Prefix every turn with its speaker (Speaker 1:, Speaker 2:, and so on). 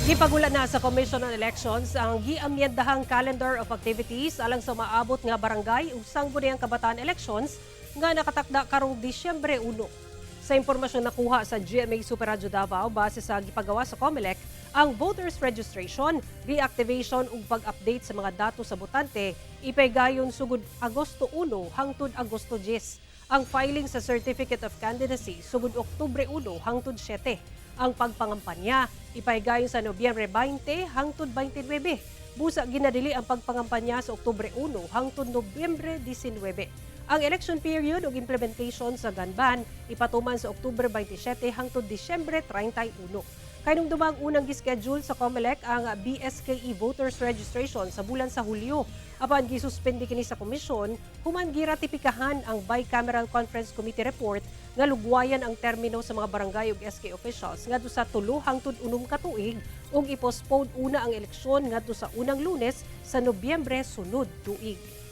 Speaker 1: Gipagula na sa Commission on Elections ang giamyendahang calendar of activities alang sa maabot nga barangay ug sangguniang kabataan elections nga nakatakda karong Disyembre 1. Sa impormasyon nakuha sa GMA Super Radyo Davao base sa gipagawa sa COMELEC, ang voters registration, reactivation ug pag-update sa mga datos sa botante ipaygayon sugod Agosto 1 hangtod Agosto 10. Ang filing sa Certificate of Candidacy sugod Oktubre 1 hangtod 7. Ang pagpangampanya ipaygayon sa Nobyembre 20 hangtod 29. Busa ginadili ang pagpangampanya sa Oktubre 1 hangtod Nobyembre 19. Ang election period ug implementation sa gun ban ipatuman sa Oktubre 27 hangtod Disyembre 31. Kahinumdumang unang gischedule sa COMELEC ang BSKE voters registration sa bulan sa Hulyo. Apan gisuspende kini sa komisyon human giratipikahan ang Bicameral Conference Committee report nga lugwayan ang termino sa mga barangay ug SK officials ngadto sa 3 hangtod 6 ka tuig ug i-postpone una ang eleksyon ngadto sa unang Lunes sa Nobyembre sunod tuig.